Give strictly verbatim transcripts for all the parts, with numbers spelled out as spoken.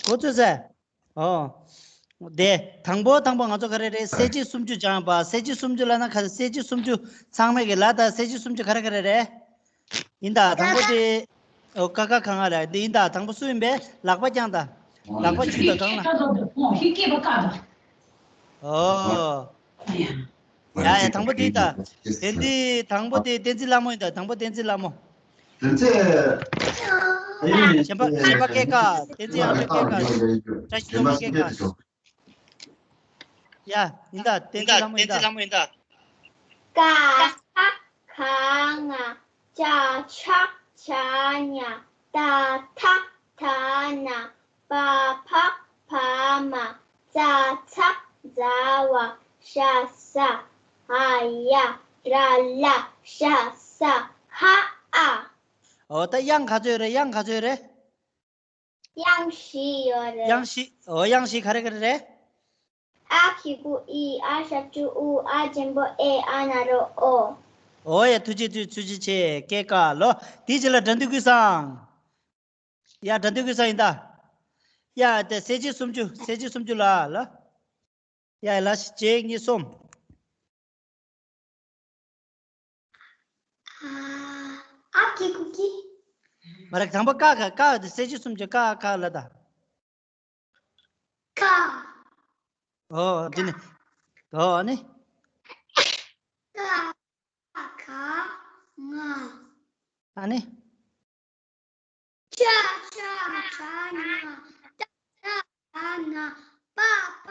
གོ་ཚོད་ཟེར། ཨོ། དེ། དང་པོ་དང་པོ་ང་ཚོ་ག་རེ་རེད། གསལ་བྱེད་སུམ་ཅུ་སྦྱངས་པ། གསལ་བྱེད་སུམ་ཅུ་ལབ་ན་ག་རེ། གསལ་བྱེད་སུམ་ཅུ་ཚང་མས་ཀྱི་ལབ་ད། གསལ་བྱེད་སུམ་ཅུ་ག་རེ་ག་རེ་རེད། ཡིན་ད། དང་པོ་དེ། ཨོ། ཀ་ཁ་ག་ང་རེད། འདི་ཡིན་ད། དང་པོ་སུ་ཡིན་པས། ལག་པ་བརྐྱངས་ད། ལག་པ་གཅིག་དང་གང་ལ། ཨོ། ཡ་ཡ། དང་པོ་དེ་ཡིན་ད། བསྟན་འཛིན། དང་པོ་དེ་བསྟན་འཛིན་ལྷ་མོ་ཡིན་ད། དང་པོ་བསྟན་འཛིན་ལྷ་མོ། གཞན་པ་གཞན་པ་སྐད་ཀ། བསྟན་འཛིན་ཡང་སྐད་ཀ། བཀྲ་ཤིས་སློབ་མ་སྐད་ཀ། ཡ། ཡིན་ད། བསྟན་འཛིན་ལྷ་མོ་ཡིན་ད། ཀ་ཁ་ག་ང་། ཅ་ཆ་ཇ་ཉ། ཏ་ཐ་ད་ན། པ་ཕ་བ་མ། ཙ་ཚ་ཛ་ཝ། ཤ་ས་ཧ་ཡ། ར་ལ་ཤ་ས་ཧ་ཨ། ཨོ། ད་དབྱངས་ག་ཚོད་རེད། དབྱངས་ག་ཚོད་རེད། དབྱངས་བཞི་ཡོད་རེད། དབྱངས་བཞི། ཨོ། དབྱངས་བཞི་ག་རེ་ག་རེ་རེད། ཨ་གི་གུ་ཨི། ཨ་ཞབས་ཀྱུ་ཨུ། ཨ་འགྲེང་བུ་ཨེ། ཨ་ན་རོ་ཨོ། ཨོ་ཡ། ཐུགས་རྗེ་ཆེ། ཐུགས་རྗེ་ཆེ། སྐད་ཀ་ལོ། དེའི་རྗེས་ལ་དགྲ་འདུལ་ཀུན་བཟང་། ཡ། དགྲ་འདུལ་ཀུན་བཟང་ཡིན་ད། ཡ། དེ་གསལ་བྱེད་སུམ་ཅུ། གསལ་བྱེད་སུམ་ཅུ་ལ་ལ། ཡ་ལ་ཤ། གཅིག་གཉིས་གསུམ། ཨ་གི་གུ་གི། མ་རེད། དང་པོ་ཀ་ཁ། ཀ་དེ་གསལ་བྱེད་སུམ་ཅུ། ཀ་ཁ་ལ་ད། ཀ། ཨོ། འདི་ནི། ཨོ་ནི། ཀ་ཁ་ང་། ཨ་ནི། ཅ་ཆ་ཇ་ཉ། ཏ་ཐ་ད་ན། པ་ཕ་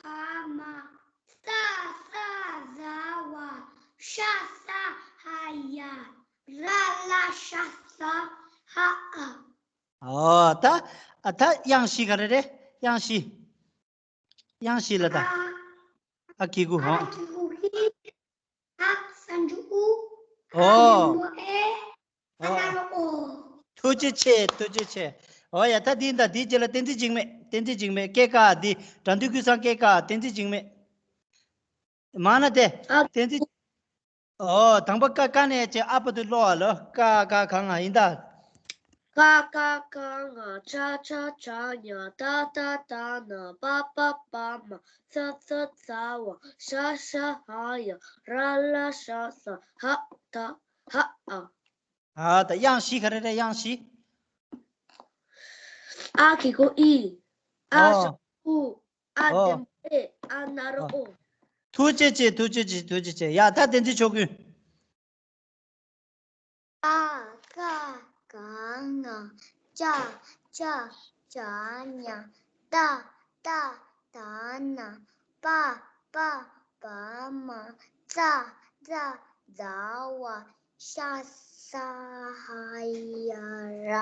བ་མ། ཙ་ཚ་ཛ་ཝ། ཤ་ས་ཧ་ཡ། ར་ལ་ཤ་ས་ཧ་ཨ། ཨོ། ད། ཨ། ད་དབྱངས་བཞི་ག་རེ་རེད། དབྱངས་བཞི། དབྱངས་བཞི་ལ་ད། ཨ། ཨ་གི་གུ་ཧོ། ཨ་གི་གུ་གི། ཨ་ཞབས་ཀྱུ་ཨུ། ཨོ། ཨ་འགྲེང་བུ་ཨེ། ཨ་ན་རོ་ཨོ། ཐུགས་རྗེ་ཆེ། ཐུགས་རྗེ་ཆེ། ཨོ་ཡ། ད་འདི་ད། འདིའི་རྗེས་ལ་བསྟན་འཛིན་འཇིགས་མེད། བསྟན་འཛིན་འཇིགས་མེད། སྐད་ཀ་འདི། དགྲ་འདུལ་ཀུན་བཟང་སྐད་ཀ། བསྟན་འཛིན་འཇིགས་མེད། མ་ན་དེ། ཨ། བསྟན་འཛིན། ཨོ། དང་པོ་ཀ་ཁ་ནས་བྱས། ཨ་བར་དུ་ཀློག་ཨ་ལོ། ཀ་ཁ་ག་ང་ཡིན་ད། ཀ་ཁ་ག་ང་། ཅ་ཆ་ཇ་ཉ། ཏ་ཐ་ད་ན། པ་ཕ་བ་མ། ཙ་ཚ་ཛ་ཝ། ཤ་ས་ཧ་ཡ། ར་ལ་ཤ་ས་ཧ་ད་ཧ་ཨ། ཨ། ད་དབྱངས་བཞི་ག་རེ་རེད། དབྱངས་བཞི། ཨ་གི་གུ་ཨི། ཨ་ཨོ། ཞབས་ཀྱུ་ཨུ། ཨ་ཨོ། འགྲེང་བུ་ཨེ། ཨ་ན་རོ་ཨོ། ཨོ། ཐུགས་རྗེ་ཆེ། ཐུགས་རྗེ་ཆེ། ཐུགས་རྗེ་ཆེ། ཡ། ད་བསྟན་འཛིན་ཆོས་ཀུན། ཀ་ཁ་ག་ང་། ཅ་ཆ་ཇ་ཉ། ཏ་ཐ་ད་ན། པ་ཕ་བ་མ། ཙ་ཚ་ཛ་ཝ། ཤ་ས་ཧ་ཡ། ར་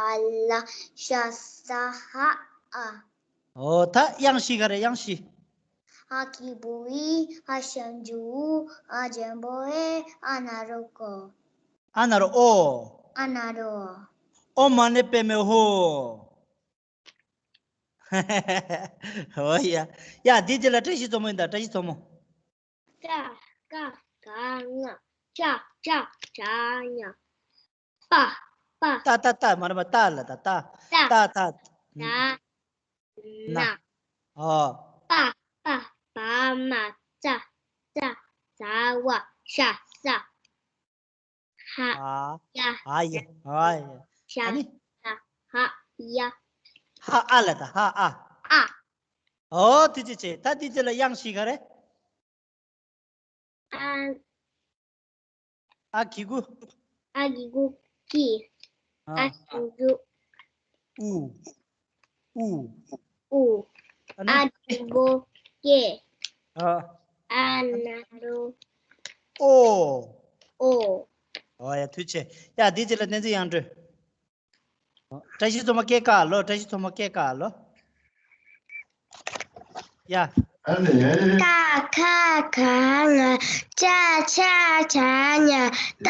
ལ་ཤ་ས་ཧ་ཨ། ཨོ། ད་དབྱངས་བཞི་ག་རེ། དབྱངས་བཞི། ཨ་གི་གུ་ཨི། ཨ་ཞབས་ཀྱུ་ཨུ། ཨ་འགྲེང་བུ་ཨེ། ཨ་ན་རོ་ཨོ། ཨ་ན་རོ་ཨོ། ཨ་ན་རོ་ཨོ། ཨོཾ་མ་ཎི་པདྨེ་ཧཱུྃ། ཨོ་ཡ། ཡ། འདིའི་རྗེས་ལ་བཀྲ་ཤིས་མཚོ་མོ་ཡིན་ད། བཀྲ་ཤིས་མཚོ་མོ། ཀ་ཁ་ག་ང་། ཅ་ཆ་ཇ་ཉ། པ་པ། ཏ་ཏ་ཏ། མ་རེད་པ། ཏ་ལ་ད། ཏ། ཏ། ཏ་ཏ། ན། ན། ན། ཨོ། པ་ཕ་བ་མ། ཙ་ཚ་ཛ་ཝ། ཤ་ས་ཧ་ཨ། ཡ། ཨ་ཡ། ཨ་ཡ། ཤ་ཨ་ནི། ས་ཧ་ཡ། ཧ་ཨ་ལ་ད། ཧ་ཨ། ཨ། ཨོ། ཐུགས་རྗེ་ཆེ། ད་འདིའི་རྗེས་ལ་དབྱངས་བཞི་ག་རེ། ཨ། ཨ་གི་གུ། ཨ་གི་གུ། ཀི། ཨ། ཨ་ཞབས་ཀྱུ་ཨུ། ཨུ། ཨུ། ཨ་ནི། ཨ་འགྲེང་བུ་ཀེ། ཨ། ཨ་ན་རོ་ཨོ། ཨོ། ཨོ་ཡ། ཐུགས་རྗེ་ཆེ། ཡ། འདིའི་རྗེས་ལ་བསྟན་འཛིན་དབྱངས་སྒྲོན། བཀྲ་ཤིས་མཚོ་མོ་སྐད་ཀ་ལོ། བཀྲ་ཤིས་མཚོ་མོ་སྐད་ཀ་ལོ། ཡ། ཀ་ཁ་ག་ང་། ཅ་ཆ་ཇ་ཉ། ཏ་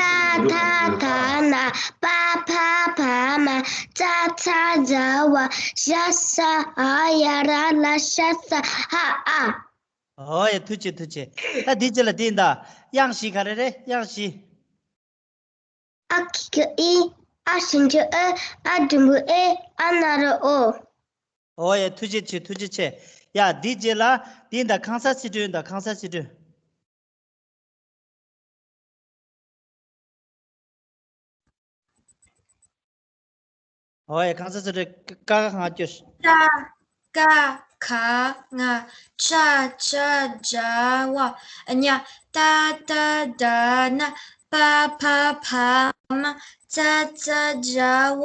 ཐ་ད་ན། པ་ཕ་བ་མ། ཙ་ཚ་ཛ་ཝ། ཤ་ས་ཧ་ཡ། ར་ལ་ཤ་ས་ཧ་ཨ། ཨོ་ཡ། ཐུགས་རྗེ་ཆེ། ཐུགས་རྗེ་ཆེ། ད་འདིའི་རྗེས་ལ་འདི་ཡིན་ད། དབྱངས་བཞི་ག་རེ་རེད། དབྱངས་བཞི། ཨ་གི་གུ་ཨི། ཨ་ཞབས་ཀྱུ་ཨེ། ཨ་འགྲེང་བུ་ཨེ། ཨ་ན་རོ་ཨོ། ཨོ་ཡ། ཐུགས་རྗེ་ཆེ། ཐུགས་རྗེ་ཆེ། ཡ། འདི་རྗེས་ལ་འདི་ད་ཁང་གསར་སི་ཁྲོན་ད། ཁང་གསར་སི་ཁྲོན། ཨོ་ཡ། ཁང་གསར་སི་ཁྲོན། ཀ་ཁ་གང་སྐྱོར། ཀ་ཁ་གང་། ཅ་ཅ་བྱ་བ་ཉ། ཏ་ཏ་བདག་ན། པ་ཕ་བ་མ། ཙ་ཙ་བྱ་བ་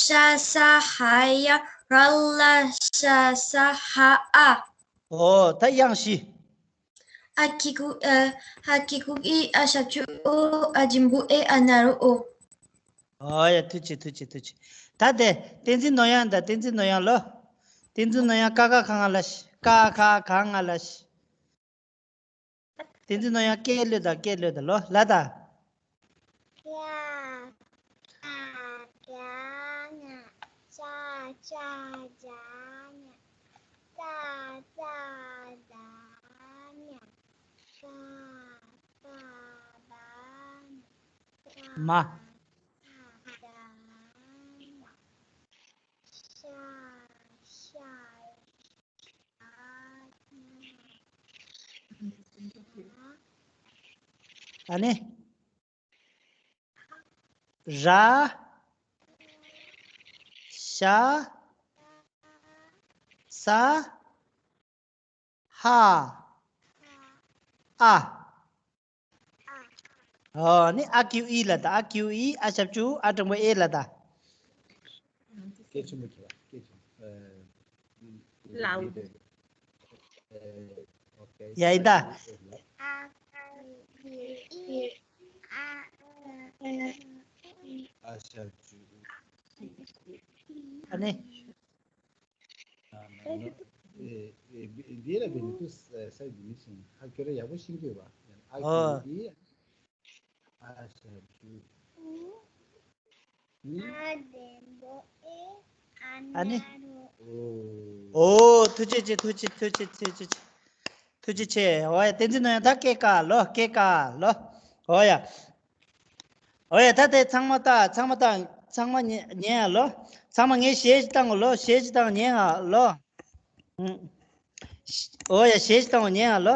ཤ། ས་ཧ་ཡ། ར་ལ་ཤ། ས་ཧ་ཨ། ཨོ། ད་དབྱངས་བཞི། ཨ་གི་གུ་ཨ། ཧ་གི་གུ་ཨི། ཨ་ཞབས་ཀྱུ་ཨོ། ཨ་འགྲེང་བུ་ཨེ། ཨ་ན་རོ་ཨོ། ཨོ་ཡ། ཐུགས་རྗེ་ཆེ། ཐུགས་རྗེ་ཆེ། ཐུགས་རྗེ་ཆེ། ད་དེ་བསྟན་འཛིན་ནོར་གཡང་དང་། བསྟན་འཛིན་ནོར་གཡང་ལོ། བསྟན་འཛིན་ནོར་གཡང་། ཀ་ཁ་གང་ང་ལ་ཤི། ཀ་ཁ་གང་ང་ལ་ཤི། བསྟན་འཛིན་ནོར་གཡང་སྐད་ལོས་དང་། སྐད་ལོས་དང་ལོ། ལ་དང་། ཀ་ཁ་གང་ང་། ཅ་ཅ་བྱ་ཉ། ཏ་ཏ་བདག་ཉ། པ་ཕ་བ་མ། མ། ཤ་ཤ་ཨ་ནི། ར། ཤ། ས། ཧ། ཨ། ཨོ་ནི། ཨ་གི་གུ་ཨི་ལ་དང་། ཨ་གི་གུ་ཨི། ཨ་ཞབས་ཀྱུ་ཨ། ཨ་འགྲེང་བུ་ཨེ་ལ་དང་། སྐད་ཆེན་པོ་གྱིས་པ། སྐད་ཆེན་པོ། ལའོ། ཡ་ཡིན་ད། ཨ་ཞབས་ཀྱུ་ཨ་ནི། འདི་ལ་བས་ནི་ཏུ་ས་ཡི་འདི་མི་ཤེས། ཧ་ཁྱོད་ར་ཡག་པོ་ཤེས་ཀྱི་ཡོད་པ། ཨ་ཨོ། གི་ཨ་ཞབས་ཀྱུ་ཨ་ནི། ཨོ། ཐུགས་རྗེ་ཆེ། ཐུགས་རྗེ། ཐུགས་རྗེ་ཆེ། ཐུགས་རྗེ་ཆེ། ཨོ་ཡ། བསྟན་འཛིན་ནོར་གཡང་། ད་སྐད་ཀ་ལོ། སྐད་ཀ་ལོ། ཨོ་ཡ། ཨོ་ཡ། ད་དེ་ཚང་མ་ད། ཚང་མ་ད། ཚང་མ་ཉན་ཉན་ཡ་ལོ། ཚང་མ་ངས་གཞས་ཅིག་བཏང་གོ་ལོ། གཞས་ཅིག་བཏང་ཉན་ཡ་ལོ། ཨོ་ཡ། གཞས་ཅིག་བཏང་ཉན་ཡ་ལོ།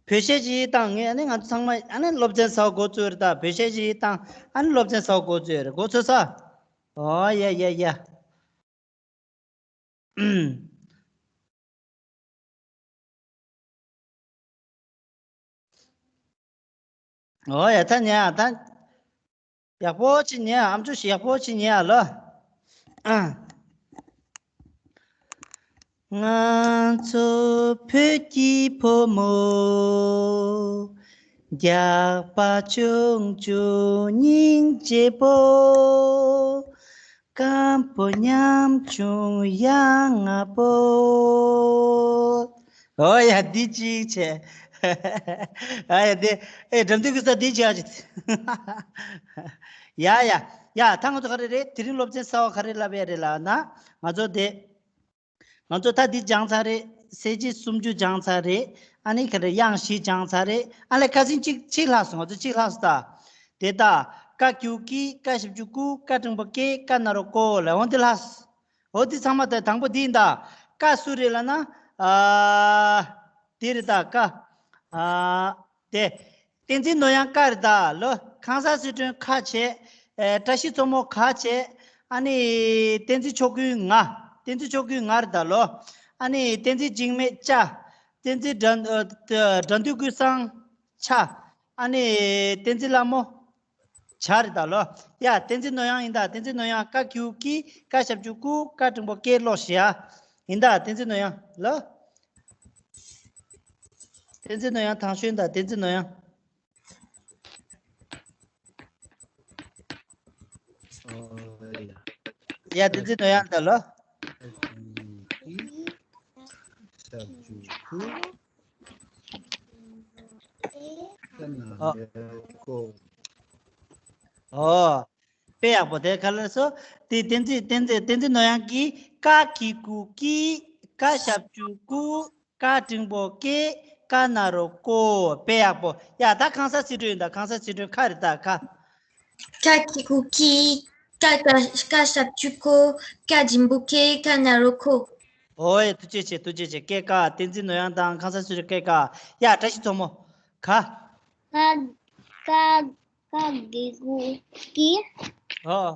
བོད་གཞས་ཅིག་བཏང་ངས། ཨ་ནི་ང་ཚོ་ཚང་མ་ཨ་ནི་སློབ་ཚན་ཟ་འགོ་བཙུགས་རེད་ད། བོད་གཞས་ཅིག་བཏང་། ཨ་ནི་སློབ་ཚན་ཟ་འགོ་བཙུགས་རེད། འགོ་ཚུགས་ས། ཨོ་ཡ་ཡ་ཡ། ཨོ་ཡ། ད་ཉན་ཨ། ད་ཡག་པོ་ཅིག་ཉན་ཨ། ཨམ་ཅོག་ཞིག་ཡག་པོ་ཅིག་ཉན་ཨ་ལོ། ཨ། ང་ཚོ་བོད་ཀྱི་ཕོ་མོ། རྒྱགས་པ་ཆུང་ཆུང་སྙིང་རྗེ་པོ། སྐམ་པོ་ཉམ་ཆུང་ཡ་ང་པོ། ཨོ་ཡ། འདི་གཅིག་བྱས། ཨ་ཡ། འདི་ཨེ་འགྲམ་དུས་ཀྱི་ས་འདི་བྱས་ཅིག་ཡ་ཡ་ཡ། ད་ང་ཚོ་ག་རེ་རེད། དེ་རིང་སློབ་ཚན་གསར་པ་ག་རེ་བསླབ་ཡ་རེད་ལབ་ན། ང་ཚོ་དེ། ང་ཚོ་ད་འདི་སྦྱངས་ཚར་རེད། གསལ་བྱེད་སུམ་ཅུ་སྦྱངས་ཚར་རེད། ཨ་ནི་ག་རེ། དབྱངས་བཞི་སྦྱངས་ཚར་རེད། ཨ་ལས་ཁ་སང་གཅིག་གཅིག་ལྷག་སོང་། ང་ཚོ་གཅིག་ལྷག་སོང་ད། དེ་ད་ཀ་གི་གུ་ཀི། ཀ་ཞབས་ཀྱུ་ཀུ། ཀ་འགྲེང་བུ་ཀེ། ཀ་ན་རོ་ཀོ་ལ། འོ་འདི་ལྷག་སོང་། འོ་འདི་ཚང་མ་ད་དང་པོ་འདི་ཡིན་ད། ཀ་སུ་རེད་ལབ་ན། ཨ། འདི་རེད་ད། ཀ། ཨ། དེ། བསྟན་འཛིན་ནོར་གཡང་ཀ་རེད་ད་ལོ། ཁང་གསར་སི་ཁྲོན་ཁ་བྱས། ཨེ། བཀྲ་ཤིས་མཚོ་མོ་ག་བྱས། ཨ་ནི་བསྟན་འཛིན་ཆོས་ཀུན་ང་། བསྟན་འཛིན་ཆོས་ཀུན་ང་རེད་ད་ལོ། ཨ་ནི་བསྟན་འཛིན་འཇིགས་མེད་ཅ། བསྟན་འཛིན་དགྲ། ཨ། དགྲ་འདུལ་ཀུན་བཟང་ཆ། ཨ་ནི་བསྟན་འཛིན་ལྷ་མོ་བྱ་རེད་ད་ལོ། ཡ། བསྟན་འཛིན་ནོར་གཡང་ཡིན་ད། བསྟན་འཛིན་ནོར་གཡང་། ཀ་གི་གུ་ཀི། ཀ་ཞབས་ཀྱུ་ཀུ། ཀ་འགྲེང་བུ་ཀེ། ཀློག་ཤེས་ཡ་ཡིན་ད། བསྟན་འཛིན་ནོར་གཡང་ལོ། བསྟན་འཛིན་ནོར་གཡང་། ཐང་ཤོན་དང་བསྟན་འཛིན་ནོར་གཡང་། ཨོ་ཡ། ཡ། བསྟན་འཛིན་ནོར་གཡང་ད་ལོ། ཨོ། ཨོ། དཔེ་ཡག་པོ། དེ་ག་ལ་སོ། དེ་བསྟན་འཛིན། བསྟན་འཛིན། བསྟན་འཛིན་ནོར་གཡང་གིས་ཀ་གི་གུ་ཀི། ཀ་ཞབས་ཀྱུ་ཀུ། ཀ་འགྲེང་བུ་ཀེ། ཀ་ན་རོ་ཀོ། དཔེ་ཡག་པོ། ཡ། ད་ཁང་གསར་སི་ཁྲོན་ཡིན་ད། ཁང་གསར་སི་ཁྲོན་ཁ་རེད་ད། ཁ། ཀ་གི་གུ་ཀི། ཀ་ཀ་ཀ་ཞབས་ཀྱུ་ཀོ། ཀ་འགྲེང་བུ་ཀེ། ཀ་ན་རོ་ཀོ། ཨོ་ཡ། ཐུགས་རྗེ་ཆེ། ཐུགས་རྗེ་ཆེ། སྐད་ཀ། བསྟན་འཛིན་ནོར་གཡང་དང་ཁང་གསར་ཚུལ་ཁྲིམས། སྐད་ཀ། ཡ། བཀྲ་ཤིས་མཚོ་མོ། ག་ཀ་ཀ་གི་གུ་ཀི། ཨོ།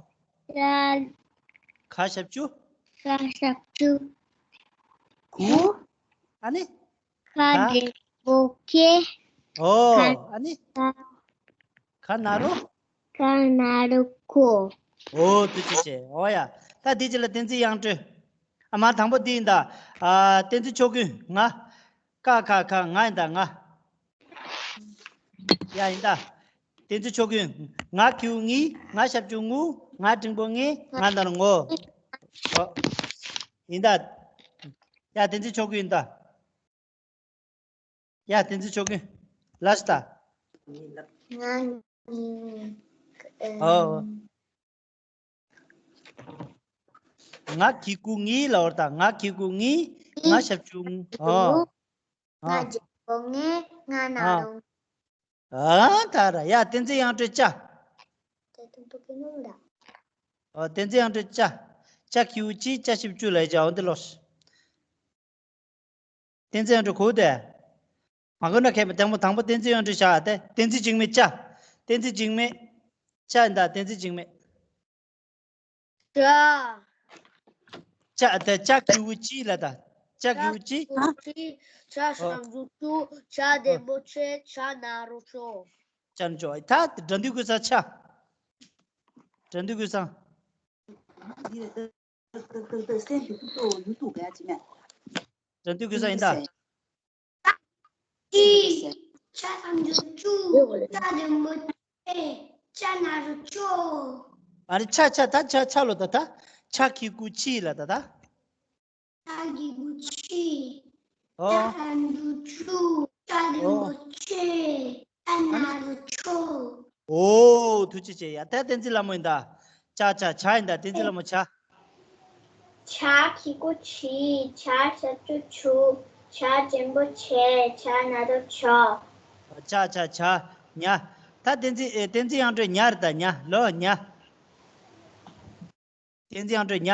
ཀ་ག་ཞབས་ཀྱུ། ག་ཞབས་ཀྱུ། གུ། ཨ་ནི། ག་ག་འགྲེང་བུ་གེ། ཨོ། ག་ཨ་ནི། ག་ག་ན་རོ། ག་ན་རོ་གོ། ཨོ། ཐུགས་རྗེ་ཆེ། ཨོ་ཡ། ད་འདི་རྗེས་ལ་བསྟན་འཛིན་དབྱངས་སྒྲོན། ཨ་མ། དང་པོ་འདི་ཡིན་ད། ཨ། བསྟན་འཛིན་ཆོས་ཀུན། ང་། ཀ་ཁ་ཁ། ང་ཡིན་ད། ང་། ཡ་ཡིན་ད། བསྟན་འཛིན་ཆོས་ཀུན། ང་གི་གུ་ངི། ང་ཞབས་ཀྱུ་ངུ། ང་འགྲེང་བུ་ངེ། ང་ན་རོ་ངོ། ཨོ། ཡིན་ད། ཡ། བསྟན་འཛིན་ཆོས་ཀུན་ཡིན་ད། ཡ། བསྟན་འཛིན་ཆོས་ཀུན། ལགས་སོ་ད། ང་ནི། ཨོ། ང་གི་གུ་ངི་ལབ་པ་ད། ང་གི་གུ་ངི། ང་ཞབས་ཀྱུ་ངུ། ཨོ། ང་ཨོ། འགྲེང་བུ་ངེ། ང་ན་ཨོ། རོ། ཨ། ད་ར། ཡ། བསྟན་འཛིན་དབྱངས་སྒྲོན། ཅ། ཨོ། བསྟན་འཛིན་དབྱངས་སྒྲོན། ཅ། ཅ་གི་གུ་ཅི། ཅ་ཞབས་ཀྱུ་ལ་ཡ། ཅ། འོ་འདི་ལོ། བསྟན་འཛིན་དབྱངས་སྒྲོན་གོ་དེ། མ་གོ་ན་ཁྱེད་དང་པོ་དང་པོ་བསྟན་འཛིན་དབྱངས་སྒྲོན་བཞག་དེ། བསྟན་འཛིན་འཇིགས་མེད། ཅ། བསྟན་འཛིན་འཇིགས་མེད། ཅ་ཡིན་ད། བསྟན་འཛིན་འཇིགས་མེད། ཅ། ཅ་དེ་ཅ་གི་གུ་ཅི་ལ་ད། ཅ་གི་གུ་ཅི། ཅ་ཞབས་ཀྱུ་ཅུ། ཅ་འགྲེང་བུ་ཅེ། ཅ་ན་རོ་ཅོ། ཅ་ན་རོ་ཅོ། ད་སྦྲ་འདུལ་གུ་ས་ཆ། སྦྲ་འདུལ་གུ་ས། སྦྲ་འདུལ་གུ་ས་ཡིན་ད། ཅི། ཅ་ཞབས་ཀྱུ་ཅུ། ཅ་འགྲེང་བུ་ཅེ། ཅ་ན་རོ་ཅོ། ཨ་རེ། ཆ་ཆ་ད་ཆ་ཆ་ལོ་ད་ད། ཆ་གི་གུ་ཆི་ལ་ད་ད། ཆ་གི་གུ་ཆི། ཨོ། ཅ་ཞབས་ཀྱུ་ཅུ། ཅ་འགྲེང་བུ་ཅེ། ཅ་ན་རོ་ཅོ། ཨོ། ཐུགས་རྗེ་ཆེ། ཡ། ད་བསྟན་འཛིན་ལྷ་མོ་ཡིན་ད། ཅ་ཅ་ཆ་ཡིན་ད། བསྟན་འཛིན་ལྷ་མོ་ཆ། ཆ་གི་གུ་ཆི། ཆ་ཞབས་ཀྱུ་ཆུ། ཆ་འགྲེང་བུ་ཆེ། ཆ་ན་རོ་ཆོ། ཆ་ཆ་ཆ། ཉ། ད་བསྟན་འཛིན། ཨེ། བསྟན་འཛིན་དབྱངས་སྒྲོན། ཉ་རེད་ད། ཉ་ལོ། ཉ། བསྟན་འཛིན་དབྱངས་སྒྲོན། ཉ།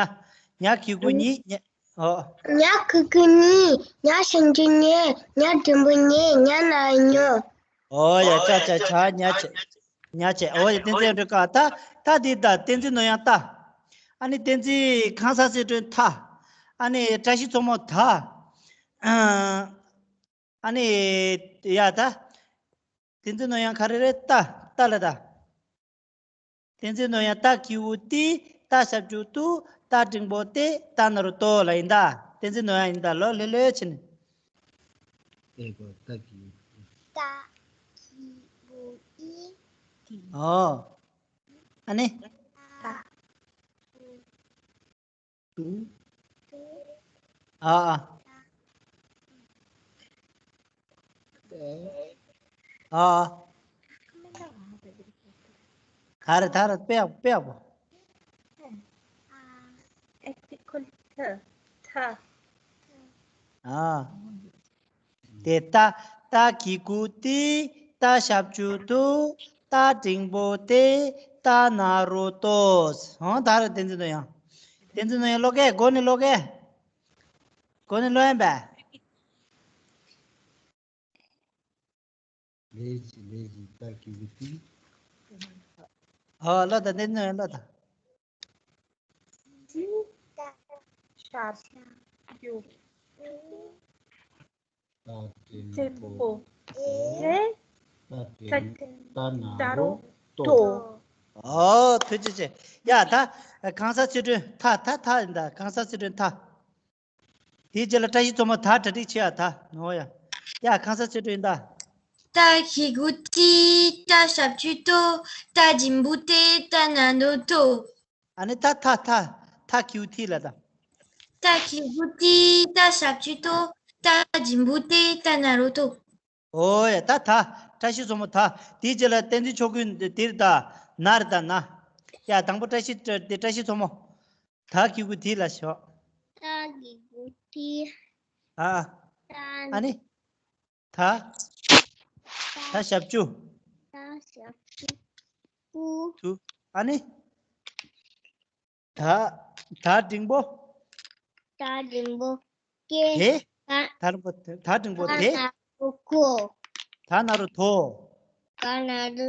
ཉ་གི་གུ་ཉི། ཉ། ཨོ། ཉ་གི་གུ་ཉི། ཉ་ཞབས་ཀྱུ་ཉེ། ཉ་འགྲེང་བུ་ཉེ། ཉ་ན་རོ་ཉོ། ཨོ་ཡ། ཅ་ཅ་ཆ། ཉ་ཆེ། ཉ་ཆེ། ཨོ་ཡ། བསྟན་འཛིན་དབྱངས་སྒྲོན་ཀ། ད་ད་འདི་ད། བསྟན་འཛིན་ནོར་གཡང་། ཏ། ཨ་ནི་བསྟན་འཛིན་ཁང་གསར་ཚེ་སྒྲོན། ཐ། ཨ་ནི་བཀྲ་ཤིས་མཚོ་མོ། ད། ཨ་ནི། ཡ་ད། བསྟན་འཛིན་ནོར་གཡང་ག་རེ་རེད། ཏ། ཏ་ལ་ད། བསྟན་འཛིན་ནོར་གཡང་། ཏ་གི་གུ་ཏི། ཏ་ཞབས་ཀྱུ་ཏུ། ཏ་འགྲེང་བུ་ཏེ། ཏ་ན་རོ་ཏོ་ལ་ཡིན་ད། བསྟན་འཛིན་ནོར་གཡང་ཡིན་ད། ལོ་ལེ་ལོས་བྱས་ནས། ཨེ་གོ། ཏ་གི་གུ་ཏི། ཏ་གི་གུ་ཏི། ཨོ། ཨ་ནི། ཏ། ཏུ། ཨ་ཨ། ཨ་ཨ། ཐ་ར་ཐ་ར། དཔེ་ཡག་དཔེ་ཡག་པོ། ཨ། དེ་ཏ། ཏ་གི་གུ་ཏི། ཏ་ཞབས་ཀྱུ་ཏུ། ཏ་འགྲེང་བུ་ཏེ། ཏ་ན་རོ་ཏོ། ཧང་། ད་ར་བསྟན་འཛིན་ནོར་གཡང་། བསྟན་འཛིན་ནོར་གཡང་ཀློག་གས། གོ་ནས་ཀློག་གས། གོ་ནས་ཀློག་ཡིན་པས། ལས་ཀྱི་ལས་ཀྱི་ཏ་གི་གུ་ཏི། ཨོ། ཀློག་དང་། བསྟན་འཛིན་ནོར་གཡང་ཀློག་དང་། ཏ་ཞབས་ཀྱུ། ཏ་འགྲེང་བུ་ཏེ། ཏ་འགྲེང་ཏ་ན་རོ་ཏོ། ཨོ། ཐུགས་རྗེ་ཆེ། ཡ། ད་ཁང་གསར་ཚེ་སྒྲོན། ཐ། ཐ། ཐ་ཡིན་ད། ཁང་གསར་ཚེ་སྒྲོན། ཐ། དེའི་རྗེས་ལ་བཀྲ་ཤིས་མཚོ་མོ། ད་གྲ་སྒྲིག་བྱེད་ཡ། ད་ནོ་ཡ། ཡ། ཁང་གསར་ཚེ་སྒྲོན་ད། ཏ་གི་གུ་ཏི། ཏ་ཞབས་ཀྱུ་ཏོ། ཏ་འགྲེང་བུ་ཏེ། ཏ་ན་རོ་ཏོ། ཨ་ནི་ད་ཐ་ཐ། ཐ་གི་གུ་ཐི་ལ་ད། ཏ་གི་གུ་ཏི། ཏ་ཞབས་ཀྱུ་ཏོ། ཏ་འགྲེང་བུ་ཏེ། ཏ་ན་རོ་ཏོ། ཨོ་ཡ། ད་ད། བཀྲ་ཤིས་མཚོ་མོ་ད། དེའི་རྗེས་ལ་བསྟན་འཛིན་ཆོས་སྐུ་འདིར་ད། ན་རེད་ད། ན། ཡ། དང་པོ་བཀྲ་ཤིས་དེ། བཀྲ་ཤིས་མཚོ་མོ། ད་གི་གུ་དེ་ལ་ཤོག་ད་གི་གུ་དེ། ཨ། ད། ཨ་ནི། ད། ད་ཞབས་ཀྱུ། ད་ཞབས་ཀྱུ། ཏུ། ཏུ། ཨ་ནི། ད། ད་འགྲེང་བུ། ད་འགྲེང་བུ། དེ། ད་རིང་པོ་དེ། ད་འགྲེང་པོ་དེ། ད་ན་རོ་དོ། ད་ན་རོ་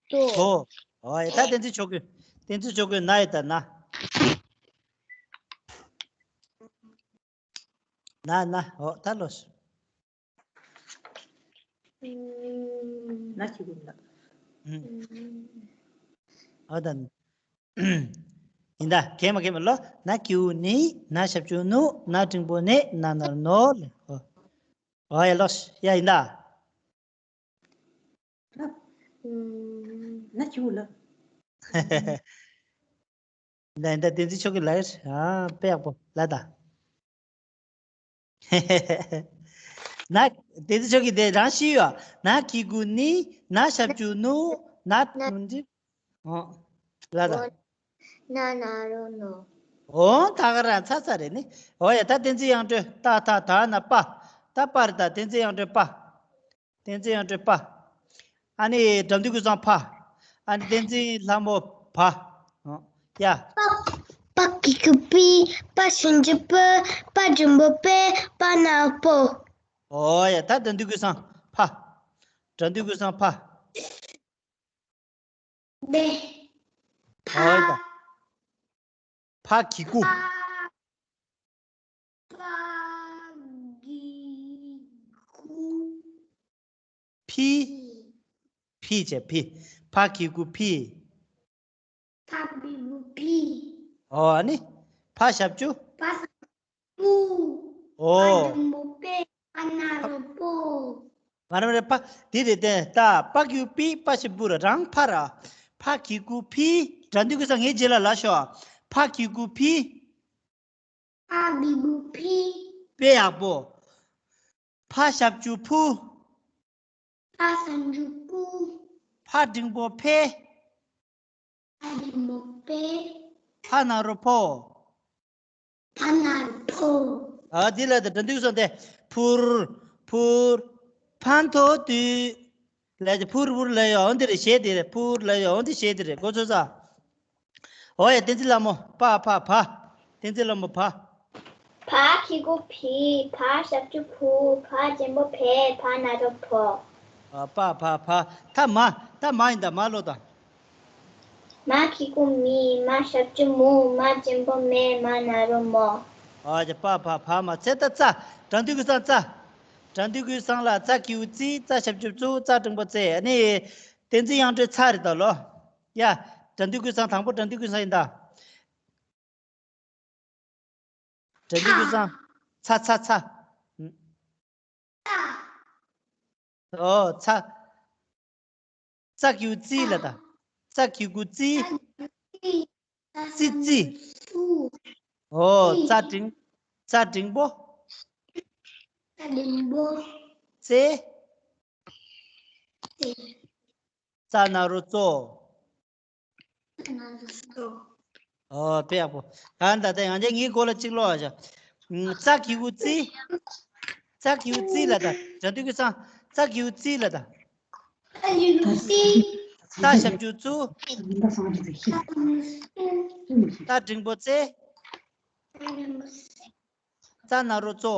དོ། དོ། ཨོ་ཡ། ད་བསྟན་འཛིན་ཆོས་སྐྱོང་། བསྟན་འཛིན་ཆོས་སྐྱོང་ན་ཡི་ད་ན། ན་ན། ཨོ་ད་ལོས། ན་གི་གུ་ན། ཨོ་ད། ཡིན་ད། གན་མ་གན་མ་ལོ། ན་གི་གུ་ནི། ན་ཞབས་ཀྱུ་ནུ། ན་འགྲེང་པོ་ནེ། ན་ན་རོ་ནོ་ལེ། ཨོ། ཨོ་ཡ་ལོས། ཡ་ཡིན་ད། ན་གི་གུ་ལ། ཡིན་ད་ཡིན་ད། བསྟན་འཛིན་ཆོས་སྐྱོང་ལ། ཨ་དཔེ་ཡག་པོ་ལ་ད། ན། བསྟན་འཛིན་ཆོས་སྐྱོང་དེ་རང་ཤི་ཡོད། ན་གི་གུ་ནི། ན་ཞབས་ཀྱུ་ནུ། ན་འགྲེང་། ཨོ། ལ་ད། ན་ན་རོ་ནོ། ཨོ་ད་ག་རང་ཚ་ཚ་རེད་ནི། ཨོ་ཡ། ད་བསྟན་འཛིན་དབྱངས་སྒྲོན། ད་ད་ད་ན་པ། ད་པ་རེད་ད། བསྟན་འཛིན་དབྱངས་སྒྲོན་པ། བསྟན་འཛིན་དབྱངས་སྒྲོན་པ། ཨ་ནི་དགྲ་འདུལ་ཀུན་བཟང་ཕ། ཨ་ནི་བསྟན་འཛིན་ལྷ་མོ་བ། ཨོ། ཡ། པ། པ་གི་གུ་པི། པ་ཞབས་ཀྱུ་པུ། པ་འགྲེང་པོ་པེ། པ་ན་རོ་པོ། ཨོ་ཡ། ད་དགྲ་འདུལ་ཀུན་བཟང་ཕ། དགྲ་འདུལ་ཀུན་བཟང་ཕ། པེ། ཨོ་ཡ། ཕ། ཕ་གི་གུ། ཕ། ཕ་གི་གུ། ཕི། ཕི་བྱས་ཕི། ཕ་གི་གུ་ཕི། ཕ་གི་གུ་ཕི། ཨོ་ཨ་ནི། ཕ་ཞབས་ཀྱུ། ཕ་ཞབས་ཀྱུ་པུ། ཨོ། པ་འགྲེང་པོ་པེ། པ་ན་རོ་པོ། མ་རེད་མ་རེད། ཕ། དེ་རེད་དེ། ད་པ་གི་གུ་པི། པ་ཞབས་པུ་ར། རང་ཕ་ར། ཕ་གི་གུ་ཕི། དགྲ་འདུལ་ཀུན་བཟང་ངའི་རྗེས་ལ་ལ་ཤོག་ཕ་གི་གུ་ཕི། ཕ་གི་གུ་ཕི། དཔེ་ཡག་པོ། ཕ་ཞབས་ཀྱུ་ཕུ། ཕ་ཞབས་ཀྱུ་ཕུ། ཕ་འགྲེང་པོ་ཕེ། ཕ་འགྲེང་པོ་ཕེ། ཕ་ན་རོ་ཕོ། ཕ་ན་རོ་ཕོ། ཨ་དེ་ལ་ད་དགྲ་འདུལ་ཀུན་བཟང་དེ། ཕུར། ཕུར། ཕན་ཐོགས་དུས། ལས་ཀྱི་ཕུར་ཕུར་ལ་ཡོང་དེ་རེད། གཞས་དེ་རེད། ཕུར་ལ་ཡོང་དེ་གཞས་དེ་རེད། གོ་ཚོད་ས། ཨོ་ཡ། བསྟན་འཛིན་ལྷ་མོ་པ་ཕ་བ། བསྟན་འཛིན་ལྷ་མོ་བ། ཕ་གི་གུ་ཕི། ཕ་ཞབས་ཀྱུ་ཕུ། ཕ་འགྲེང་པོ་ཕེ། ཕ་ན་རོ་ཕོ། ཨ་པ་ཕ་བ། ད་མ། ད་མ་ཡིན་ད། མ་ལོ་ད། མ་གི་གུ་མི། མ་ཞབས་ཀྱུ་མུ། མ་འགྲེང་པོ་མེ། མ་ན་རོ་མོ། ཨ་ཅེ། པ་ཕ་བ་མ། ཚེ་ད་ཙ། དགྲ་འདུལ་ཀུན་བཟང་ཙ། དགྲ་འདུལ་ཀུན་བཟང་ལ་ཙ་གི་གུ་ཙི། ཙ་ཞབས་ཀྱུ་ཙུ། ཙ་འགྲེང་པོ་ཙེ། ཨ་ནི་བསྟན་འཛིན་དབྱངས་སྒྲོན་ཚ་རེད་ད་ལོ། ཡ། དགྲ་འདུལ་ཀུན་བཟང་དང་པོ་དགྲ་འདུལ་ཀུན་བཟང་ཡིན་ད། དགྲ་འདུལ་ཀུན་བཟང་། ཚ་ཚ་ཚ། ཨོ་ཚ། ཙ་གི་གུ་ཙི་ལ་ད། ཙ་གི་གུ་ཙི། ཙི་ཙི། ཨོ་ཙ་འགྲེང་། ཙ་འགྲེང་པོ། ཙ་འགྲེང་པོ། ཙེ། ཙེ། ཙ་ན་རོ་ཙོ། ཙ་ན་རོ་ཙོ། ཨོ་དཔེ་ཡག་པོ། ད་ད་ད་ཡང་ཅིག་ངའི་མགོ་ལ་གཅིག་ལོག་ཨ་ཅག་ཙ་གི་གུ་ཙི། ཙ་གི་གུ་ཙི་ལ་ད། དགྲ་འདུལ་ཀུན་བཟང་། ཙ་གི་གུ་ཙི་ལ་ད། ཙ་གི་གུ་ཙི། ཙ་ཞབས་ཀྱུ་ཙུ། ཙ་འགྲེང་པོ་ཙེ། ཙ་ན་རོ་ཙོ།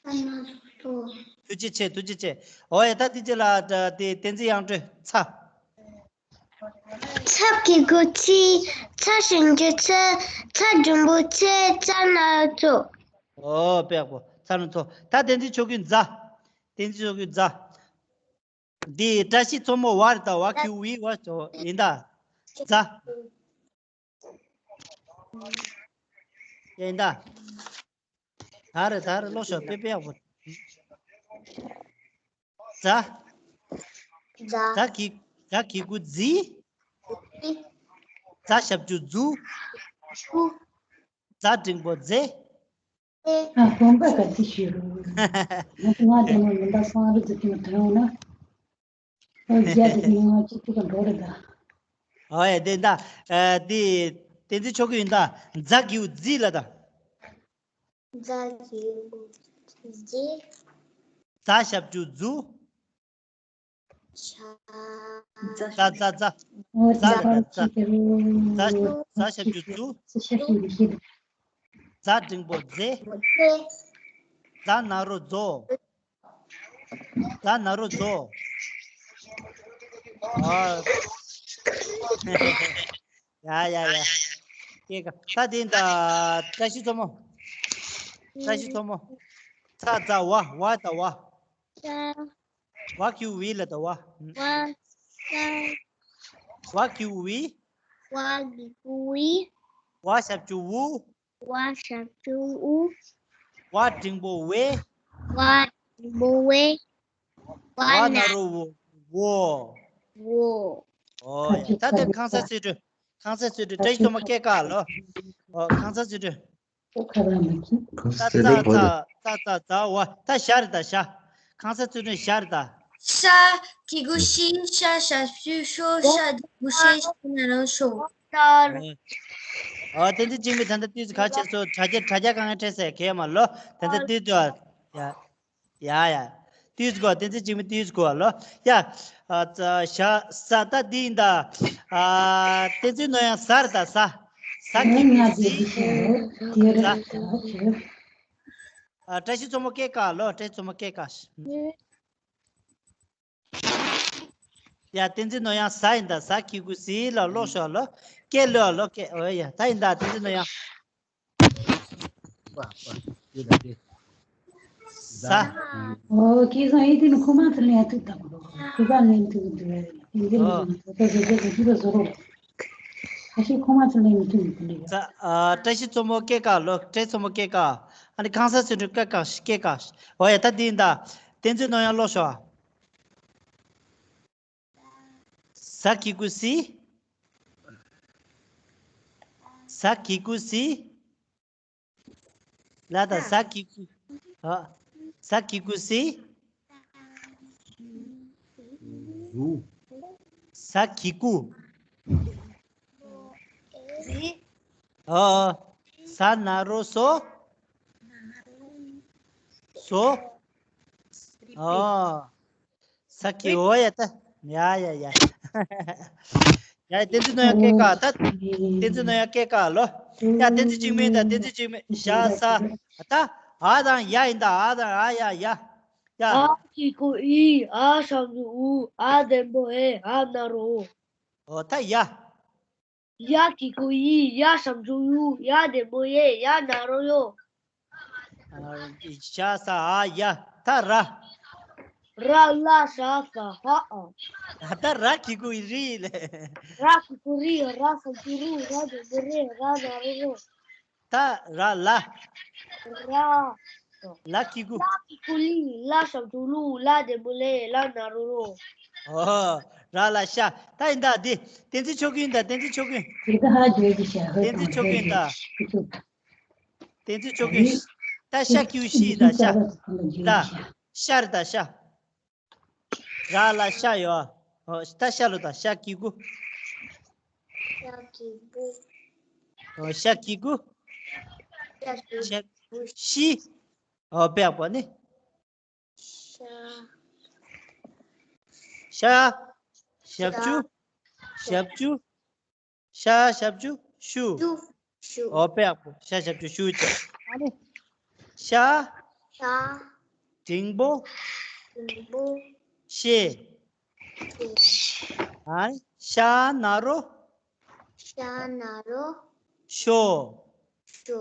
ཙ་ན་རོ་ཙོ། ཐུགས་རྗེ་ཆེ། ཐུགས་རྗེ་ཆེ། ཨོ་ཡ། ད་དེ་རྗེས་ལ་དེ་བསྟན་འཛིན་དབྱངས་སྒྲོན་ཚ། ཚ་གི་གུ་ཚི། ཚ་ཞབས་ཀྱུ་ཚི། ཚ་འགྲེང་པོ་ཚི། ཙ་ན་རོ་ཙོ། ཨོ་དཔེ་ཡག་པོ། ཚ་ན་རོ་ཙོ། ད་བསྟན་འཛིན་ཆོས་སྐྱོང་ཛ། བསྟན་འཛིན་ཆོས་སྐྱོང་ཛ། འདི་བཀྲ་ཤིས་མཚོ་མོ་བ་རེད་ད། བ་གི་གུ་བི་བ་ཙོ་ཡིན་ད། ཛ། ཡིན་ད། ད་རེད་ད་རེད། ཀློག་ཤོག་དཔེ་དཔེ་ཡག་པོ། ཛ། ཛ། ཛ་གི། ཛ་གི་གུ་ཛི། ཛི། ཛ་ཞབས་ཀྱུ་ཛུ། ཛུ། ཛ་འགྲེང་པོ་ཛེ། ཛེ། ཨ་དགོན་པ་ག་ཚོད་ཞུ་རུ། ང་ཚོ་ང་དེ་མོ་མི་འདའ་སང་རུ་ཙི་ཏི་མ་དོན་ཡོང་ན། ཨོ་རྒྱ་དེ་ང་ཅི་ཅི་ག་འགྲོ་རེད་ད། ཨོ་ཡ་དེ་ད། ཨ་དེ་བསྟན་འཛིན་ཆོས་སྐྱོང་ཡིན་ད། ཛ་གི་གུ་ཛི་ལ་ད། ཛ་གི་གུ་ཛི། ཛ་ཞབས་ཀྱུ་ཛུ། ཛ། ཛ་ཛ་ཛ། ཨོ་ཛ་ཛ་ཛ། ཛ་ཛ་ཞབས་ཀྱུ་ཛུ། ཛ་འགྲེང་པོ་ཛེ། ཛེ། ཛ་ན་རོ་རྫོ། ཛ་ན་རོ་རྫོ། ཨ། ཡ་ཡ་ཡ། སྐྱེ་ག་ད་དེ་ད་བཀྲ་ཤིས་མཚོ་མོ། བཀྲ་ཤིས་མཚོ་མོ། ཚ་ཛ་ཝ། ཝ་ད་ཝ། ཝ་གི་གུ་ཝི་ལ་ད་ཝ། ཝ་གི་གུ་ཝི། ཝ་གི་གུ་ཝི། ཝ་ཞབས་ཀྱུ་ཝུ། ཝ་ཞབས་ཀྱུ་ཝུ། ཝ་འགྲེང་བུ་ཝེ། ཝ་འགྲེང་བུ་ཝེ། ཝ་ཝ་ན་ན་རོ་ཝོ། ཝོ། ཝོ། ཨོ་ཡ། ད་དེ་ཁང་གསར་ཚུལ་ཁྲིམས། ཁང་གསར་ཚུལ་ཁྲིམས། བཀྲ་ཤིས་མཚོ་མོ་སྐད་ཀ་ལོ། ཨོ་ཁང་གསར་ཚུལ་ཁྲིམས། ཁང་ད་གསར་ཚུལ་ཁྲིམས་ད་གོ་ད། ད་ད་ད་ད་ཝ། ད་ཤ་རེད་ད་ཤ། ཁང་གསར་ཚུལ་ཁྲིམས་ཤ་རེད་ད། ཤ་གི་གུ་ཤི། ཤ་ཞབས་ཀྱུ་ཤོ། ཤ་འགྲེང་བུ་ཤེ། ཤ་ན་རོ་ཤོ། ཨོ་དེ་ཚོ་གཅིག་མིན་ད་ལྟ་དུས་ཚོད་ག་ཆེ་སོ་དྲ་རྒྱ་དྲ་རྒྱ་གང་ངས་ཁྲེལ་ཟེར་གས་མ་ལོ། དེ་ཚོ་དུས་ཚོད་ཡ། ཡ་ཡ། དུས་གོ་བསྟན་འཛིན་འཇིགས་མེད་དུས་གོ་ལོ། ཡ། ཨ་ཙ་ཤ་ས་ད་འདི་ཡིན་ད། ཨ་བསྟན་འཛིན་ནོར་གཡང་ཟ་རེད་ད་ཟ། ཟ་གི་གུ་ཟི། ཟ། ཨ་བཀྲ་ཤིས་མཚོ་མོ་སྐད་ཀ་ལོ། བཀྲ་ཤིས་མཚོ་མོ་སྐད་ཀ། ཡ་བསྟན་འཛིན་ནོར་གཡང་ཟ་ཡིན་ད། ཟ་གི་གུ་ཟི་ལ་ཀློག་ཤོག་ལོ། སྐད་ལོ་ལོ་སྐད། ཨོ་ཡ་ད་ཡིན་ད་བསྟན་འཛིན་ནོར་གཡང་། ཟ། ཨོ་སྐལ་བཟང་ཨེ་དེ་ནི་ཁོ་མ་ཚོ་ལེན་ཐུབ་དང་། ཁོ་པ་ལེན་ཐུབ་འདུག་ཨེ་འདི་ལ་ཨོ། ད་ད་ད་ད་ད་ད་བཟོ་རོགས། ཁ་ཤས་ཁོ་མ་ཚོ་ལེན་མི་ཐུབ་འདུག་ལེ། ཟ། ཨ་བཀྲ་ཤིས་མཚོ་མོ་སྐད་ཀ་ལོ། བཀྲ་ཤིས་མཚོ་མོ་སྐད་ཀ། ཨ་ནི་ཁང་གསར་ཚུལ་ཁྲིམས་སྐད་ཀ་སྐད་ཀ། ཨོ་ཡ་ད་འདི་ཡིན་ད། བསྟན་འཛིན་ནོར་གཡང་ཀློག་ཤོག་ཟ་གི་གུ་ཟི། ཟ་གི་གུ་ཟི། ལ་ད་ཟ་གི་གུ། ཨ། ཟ་གི་གུ་ཟི། ཟ་གི་གུ། ཨ། ཟ་ན་རོ་ཟོ། ཟོ། ཨ། ཟ་གི། ཨོ་ཡ་ད། ཡ་ཡ་ཡ། ཡ་བསྟན་འཛིན་ནོར་གཡང་སྐད་ཀ་ད། བསྟན་འཛིན་ནོར་གཡང་སྐད་ཀ་ལོ། ཡ་བསྟན་འཛིན་འཇིགས་མེད་ད། བསྟན་འཛིན་འཇིགས་མེད་ཤ་ས། ད་ཨ་དང་ཡ་ཡིན་ད། ཨ་དང་ཨ་ཡ་ཡ། ཡ། ཨ་གི་གུ་ཨི། ཨ་ཞབས་ཀྱུ་ཨུ། ཨ་འགྲེང་བུ་ཨེ། ཨ་ན་རོ་ཨོ། ཨོ་ད་ཡ། ཡ་གི་གུ་ཡི། ཡ་ཞབས་ཀྱུ་ཡུ། ཡ་འགྲེང་བུ་ཡེ། ཡ་ན་རོ་ཡོ། ཨ་ཤ་ས་ཨ་ཡ། ད་ར། ར་ལ་ཤ་ས་ཧ་ཨ། ད་ར་གི་གུ་རི་ལེ། ར་གི་གུ་རི། ར་ཞབས་ཀྱུ་རུ། ར་འགྲེང་བུ་རེ། ར་ན་རོ་རོ། ད་ར་ལ། ར། ལ་གི་གུ། ལ་གི་གུ་ལི། ལ་ཞབས་ཀྱུ་ལུ། ལ་འགྲེང་བུ་ལེ། ལ་ན་རོ་རོ། ཨོ། ར་ལ་ཤ། ད་ཡིན་ད་འདི། བསྟན་འཛིན་ཆོས་ཀུན་ད། བསྟན་འཛིན་ཆོས་ཀུན། དེ་ད་ཧ་ཇོ་གི་ཤ། བསྟན་འཛིན་ཆོས་ཀུན་ད། བསྟན་འཛིན་ཆོས་ཀུན། ད་ཤ་གི་གུ་ཤི་ད་ཤ། ད་ཤ་རེད་ད་ཤ། ར་ལ་ཤ་ཡོད། ཨོ་ད་ཤ་ལོ་ད། ཤ་གི་གུ། ཤ་གི་གུ། ཨོ་ཤ་གི་གུ། ཤ་གི་གུ། ཤ་ཤི། ཨོ་དཔེ་ཡག་པོ་ནི། ཤ། ཤ། ཞབས་ཀྱུ། ཞབས་ཀྱུ། ཤ་ཞབས་ཀྱུ་ཤུ། ཤུ། ཤུ། ཨོ་དཔེ་ཡག་པོ། ཤ་ཞབས་ཀྱུ་ཤུ་བྱས། ཨ་ནི། ཤ། ཤ། འགྲེང་བུ། འགྲེང་བུ། ཤེ། ཤེ། ཨ་ནི། ཤ་ན་རོ། ཤ་ན་རོ། ཤོ། ཤོ།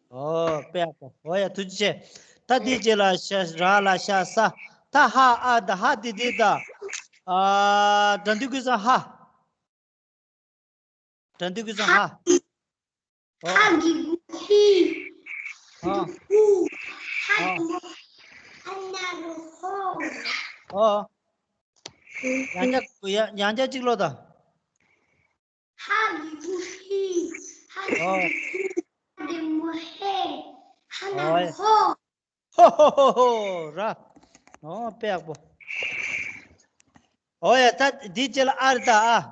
ཨོ་དཔེ་ཡག་པོ། ཨོ་ཡ་ཐུགས་རྗེ་ཆེ། ད་འདི་རྗེས་ལ་ཤ་ར་ལ་ཤ་ས། ད་ཧ་ཨ་ད་ཧ་དི་དི་ད། ཨ་དགྲ་འདུལ་ཀུན་བཟང་ཧ། དགྲ་འདུལ་ཀུན་བཟང་ཧ། ཧ་གི་གུ་ཧི། ཧ་གི་གུ་ཧུ། ཧ་གི་གུ་ཧ་ན་རོ་ཧོ། ཨོ། ཡང་བསྐྱར་ཡང་ཡང་བསྐྱར་གཅིག་ཀློག་དང་། ཧ་གི་གུ་ཧི། ཧ་གི་གུ་ཧུ། ཧ་འགྲེང་བུ་ཧེ། ཧ་ན་རོ་ཧོ། ཧོ་ཧོ་ཧོ་ཧོ་ར། ཨོ་དཔེ་ཡག་པོ། ཨོ་ཡ་ད་འདི་རྗེས་ལ་ཨ་རེད་ད་ཨ།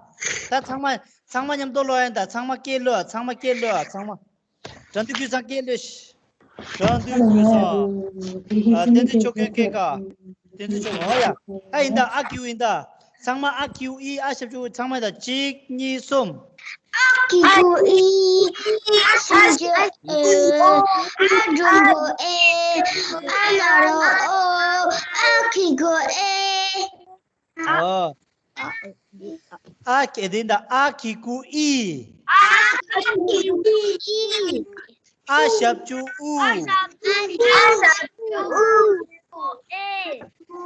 ད་ཚང་མ་ཚང་མ་མཉམ་དུ་ཀློག་ཡིན་ད། ཚང་མ་སྐད་ཀློག་ཨ། ཚང་མ་སྐད་ཀློག་ཨ། ཚང་མ། དགྲ་འདུལ་ཀུན་བཟང་སྐད་ཀློག་ཤིག་དགྲ་འདུལ་ཀུན་བཟང་། ཨ་བསྟན་འཛིན་ཆོས་ཀུན་སྐད་ཀ་བསྟན་འཛིན་ཆོས་ཀུན། ཨོ་ཡ། ད་ཡིན་ད་ཨ་གི་གུ་ཡིན་ད། ཚང་མ་ཨ་གི་གུ་ཨི། ཨ་ཞབས་ཀྱུ་ཨུ། ཚང་མ་ད། གཅིག་གཉིས། གསུམ། ཨ་གི་གུ་ཨི། ཨ་ཞབས་ཀྱུ་ཨེ། ཨ་འགྲེང་བུ་ཨེ། ཨ་ན་རོ་ཨོ། ཨ་གི་གུ་ཨེ། ཨོ། ཨ་གི་དེ་ད། ཨ་གི་གུ་ཨི། ཨ་ཞབས་ཀྱུ་ཨུ།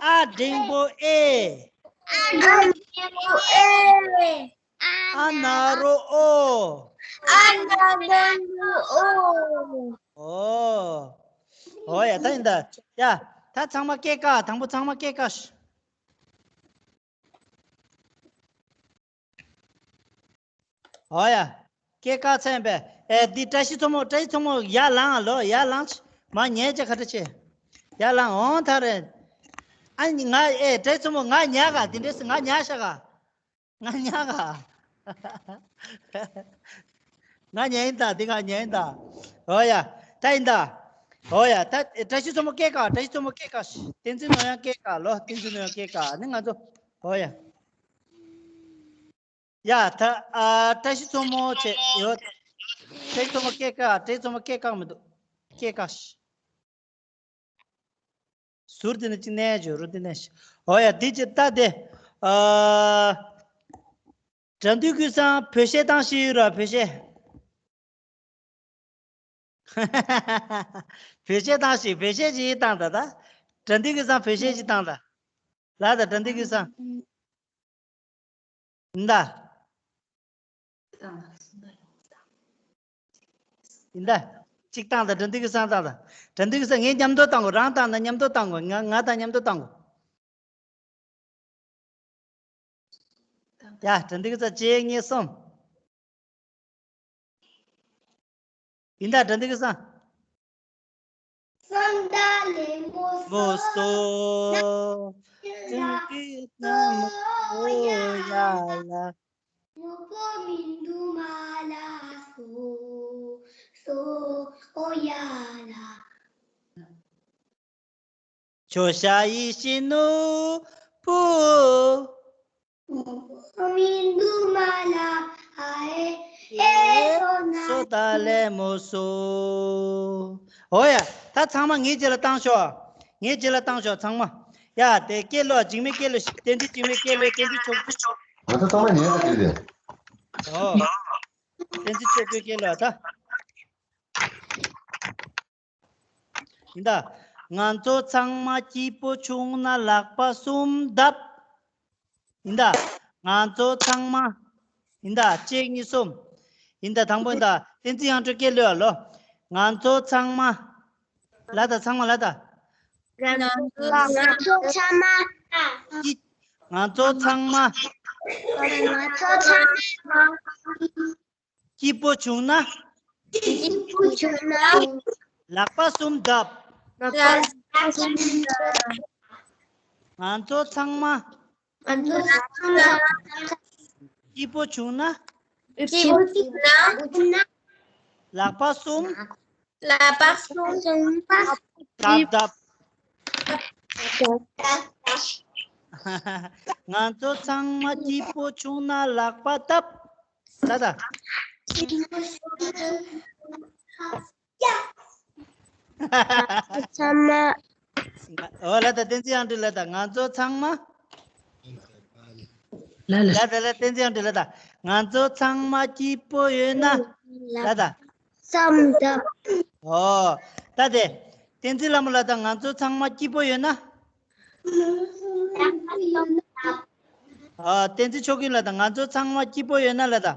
ཨ་འགྲེང་བུ་ཨེ། ཨ་ན་རོ་ཨོ། ཨོ། ཨོ་ཡ། ད་ཡིན་ད། ཡ། ད་ཚང་མ་སྐད་བཀག་དང་པོ་ཚང་མ་སྐད་བཀག་ཨོ་ཡ། སྐད་བཀག་ཚར་པས། ཨེ། འདི་བཀྲ་ཤིས་མཚོ་མོ། བཀྲ་ཤིས་མཚོ་མོ་ཡར་ལངས་ཨ་ལོ། ཡར་ལངས། མར་ཉལ་བྱས་ཁ་ཁྲ་བྱེད། ཡར་ལངས། འོང་ཐག་རེད། ཨ་ནི་ང་། ཨེ། བཀྲ་ཤིས་མཚོ་མོ། ང་ཉལ་ག་འདི་འདྲས་སུ་ང་ཉལ་ཤག་ག་ང་ཉལ་ག་ང་ཉལ་ཡིན་ད། འདི་ང་ཉལ་ཡིན་ད། ཨོ་ཡ། ད་ཡིན་ད། ཨོ་ཡ། ད་བཀྲ་ཤིས་མཚོ་མོ་སྐད་བཀག་བཀྲ་ཤིས་མཚོ་མོ་སྐད་བཀག་བསྟན་འཛིན་ནོར་གཡང་སྐད་བཀག་ལོ། བསྟན་འཛིན་ནོར་གཡང་སྐད་བཀག་ནི་ང་ཚོ། ཨོ་ཡ། ཡ། ད། ཨ། བཀྲ་ཤིས་མཚོ་མོ་བྱས་ཡོད། བཀྲ་ཤིས་མཚོ་མོ་སྐད་བཀག་བཀྲ་ཤིས་མཚོ་མོ་སྐད་བཀག་མི་འདུག་སྐད་བཀག་ཟུར་དེ་ནས་ཅིག་གནས་བྱོས། རུ་དེ་གནས་བྱོས། ཨོ་ཡ། འདི་ཅི་ལྟ་སྟེ། ཨ། དགྲ་འདུལ་ཀུན་བཟང་བོད་གཞས་བཏང་ཤེས་ཡོད་ར། བོད་གཞས། བོད་གཞས་བཏང་ཤིག་བོད་གཞས་ཅིག་བཏང་ད། ད་དགྲ་འདུལ་ཀུན་བཟང་བོད་གཞས་ཅིག་བཏང་ད། ལ་ད་དགྲ་འདུལ་ཀུན་བཟང་། ཡིན་ད། ཡིན་ད། གཅིག་བཏང་ད། དགྲ་འདུལ་ཀུན་བཟང་བཏང་ད། དགྲ་འདུལ་ཀུན་བཟང་། ངས་མཉམ་དུ་བཏང་གོ། རང་བཏང་ན་མཉམ་དུ་བཏང་གོ། ང་ང་དང་མཉམ་དུ་བཏང་གོ། ཡ། དགྲ་འདུལ་ཀུན་བཟང་། གཅིག་གཉིས་གསུམ། ཡིན་ད། དགྲ་འདུལ་ཀུན་བཟང་། སོ་ད་ལེ་མོ་སོ། ཀུན་གྱི་རྣམ་ཨོ་ཡ་ལ། ནོ་པོ་མིན་དུ་མ་ལ་སོ། སོ་ཨོ་ཡ་ལ། ཁྱོ་ཤ་ཡི་ཤི་ནུ་པུ། མིན་དུ་མ་ལ་ཨ་ཨེ་ཨེ་སོ་ན། སོ་ད་ལེ་མོ་སོ། ཨོ་ཡ། ད་ཚང་མ་ངའི་རྗེས་ལ་བཏང་ཤོག་ངའི་རྗེས་ལ་བཏང་ཤོག་ཚང་མ། ཡ། དེ་སྐད་ལོ། འཇིགས་མེད་སྐད་ལོ། བསྟན་འཛིན་འཇིགས་མེད་སྐད་ལོ། བསྟན་འཛིན་ཆོས། ང་ཚོ་ཚང་མ་ཉན་ཡོད་དེ། ཨོ། བསྟན་འཛིན་ཆོས་སྐད་ལོ་ད། ཡིན་ད། ང་ཚོ་ཚང་མ་སྐྱིད་པོ་བྱུང་ན་ལག་པ་གསུམ་བརྡབ། ཡིན་ད། ང་ཚོ་ཚང་མ། ཡིན་ད། གཅིག་གཉིས་གསུམ། ཡིན་ད། དང་པོ་ཡིན་ད། བསྟན་འཛིན་དབྱངས་སྒྲོན་སྐད་ལོས་ཨ་ལོ། ང་ཚོ་ཚང་མ། ལ་ད། ཚང་མ་ལ་ད། ང་ཚོ་ཚང་མ། སྐྱིད། ང་ཚོ་ཚང་མ། ང་ཚོ་ཚང་མ། སྐྱིད་པོ་བྱུང་ན། སྐྱིད་པོ་བྱུང་ན། ལག་པ་གསུམ་བརྡབ། ལག་པ་གསུམ་བརྡབ། ང་ཚོ་ཚང་མ། ང་ཚོ་ཚང་མ། སྐྱིད་པོ་བྱུང་ན། སྐྱིད་པོ་བྱུང་ན། ལག་པ་གསུམ། ལག་པ་གསུམ། བརྡབ་བརྡབ། ང་ཚོ་ཚང་མ་སྐྱིད་པོ་བྱུང་ན་ལག་པ་བརྡབ། ད་ད། ཚང་མ། ཨོ་ལ་ད། བསྟན་འཛིན་དབྱངས་སྒྲོན་ལ་ད། ང་ཚོ་ཚང་མ། ལ་ལ། ལ་ད་ལ། བསྟན་འཛིན་དབྱངས་སྒྲོན་ལ་ད། ང་ཚོ་ཚང་མ་སྐྱིད་པོ་ཡོད་ན། ལ་ད། བསམ་ད། ཨོ། ད་དེ། བསྟན་འཛིན་ལྷ་མོ་ལ་ད། ང་ཚོ་ཚང་མ་སྐྱིད་པོ་ཡོད་ན། ཨ། བསྟན་འཛིན་ཆོས་སྐྱིད་ལ་ད། ང་ཚོ་ཚང་མ་སྐྱིད་པོ་ཡོད་ན་ལ་ད།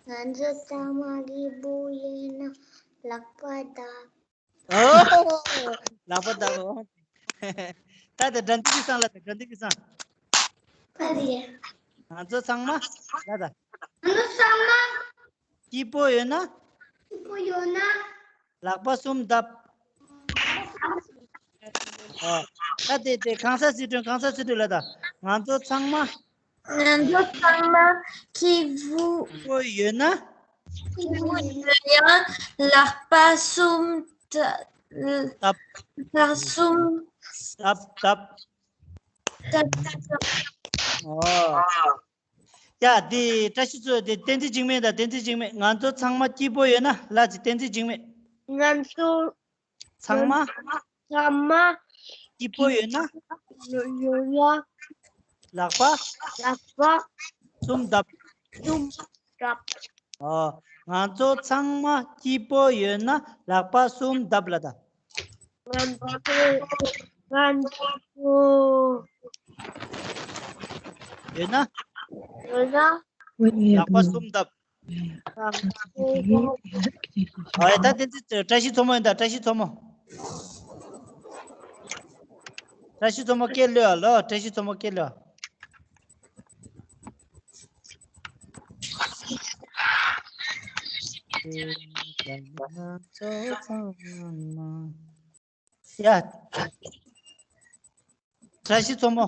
ང་ཚོ་ཚང་མ་སྐྱིད་པོ་ཡོད་ན་ལག་པ་བརྡབ། ཨོ། ལག་པ་བརྡབ། ད་ད་དགྲ་འདུལ་ཀུན་བཟང་ལ་ད། དགྲ་འདུལ་ཀུན་བཟང་། ཨ་ལེ། ང་ཚོ་ཚང་མ་ལ་ད། ང་ཚོ་ཚང་མ། སྐྱིད་པོ་ཡོད་ན། སྐྱིད་པོ་ཡོད་ན། ལག་པ་གསུམ་བརྡབ། ཨ། ད་དེ་དེ་གང་ཟག་སི་ཁྲོན། གང་ཟག་སི་ཁྲོན་ལ་ད། ང་ཚོ་ཚང་མ། ང་ཚོ་ཚང་མ་སྐྱིད་པོ། སྐྱིད་པོ་ཡོད་ན། སྐྱིད་པོ་ཡོད་ན། ལག་པ་གསུམ་བརྡབ། ལག་གསུམ་བརྡབ་བརྡབ། ཨོ། ཡ་དེ་བཀྲ་ཤིས་ཚོ་དེ་བསྟན་འཛིན་འཇིགས་མེད་དང་བསྟན་འཛིན་འཇིགས་མེད། ང་ཚོ་ཚང་མ་སྐྱིད་པོ་ཡོད་ན་ལ་ཅི། བསྟན་འཛིན་འཇིགས་མེད། ང་ཚོ་ཚང་མ། ཚང་མ། སྐྱིད་པོ་ཡོད་ན། ཡོད་ན། ལག་པ། ལག་པ། གསུམ་བརྡབ། གསུམ་བརྡབ། ཨོ། ང་ཚོ་ཚང་མ་སྐྱིད་པོ་ཡོད་ན་ལག་པ་གསུམ་བརྡབ་ལ་ད། ང་ཚོ། ང་ཚོ། ཡོད་ན། ཡོད་ན། ལག་པ་གསུམ་བརྡབ། ཨོ་ཡ། ད་བསྟན་འཛིན་བཀྲ་ཤིས་མཚོ་མོ་ཡིན་ད། བཀྲ་ཤིས་མཚོ་མོ། བཀྲ་ཤིས་མཚོ་མོ་སྐད་གློད་ཨ་ལོ། བཀྲ་ཤིས་མཚོ་མོ་སྐད་གློད་ཨ། ཡ། བཀྲ་ཤིས་མཚོ་མོ།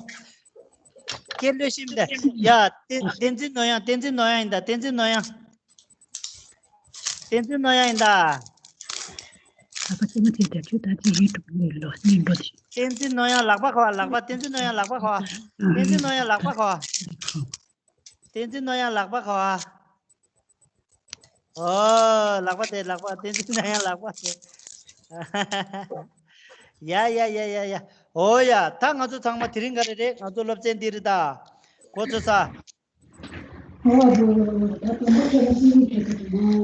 སྐད་གློད་ཤེས་མི་འདུག་ཡ། བསྟན་བསྟན་འཛིན་ནོར་དབྱངས། བསྟན་འཛིན་ནོར་དབྱངས་ཡིན་ད། བསྟན་འཛིན་ནོར་དབྱངས། བསྟན་འཛིན་ནོར་དབྱངས་ཡིན་ད། ཨ་ཕ་ཚེ་མ་ཚེ་བརྒྱད་ཅུ་ད་ཅི་ཡིན་འགྲོ་ནི་ལོ་ནི་འགྲོ་དེ། བསྟན་འཛིན་ནོར་དབྱངས་ལག་པ་ཁ་བ། ལག་པ། བསྟན་འཛིན་ནོར་དབྱངས་ལག་པ་ཁ་བ། བསྟན་འཛིན་ནོར་དབྱངས་ལག་པ་ཁ་བ། བསྟན་འཛིན་ནོར་དབྱངས་ལག་པ་ཁ་བ། ཨོ། ལག་པ་དེ། ལག་པ། བསྟན་འཛིན་ནོར་དབྱངས་ལག་པ་དེ། ཡ་ཡ་ཡ་ཡ་ཡ། ཨོ་ཡ། ད་ང་ཚོ་ཚང་མ་དེ་རིང་ག་རེ་རེད། ང་ཚོ་སློབ་ཚན་འདི་རེད་ད། གོ་ཚོད་ས།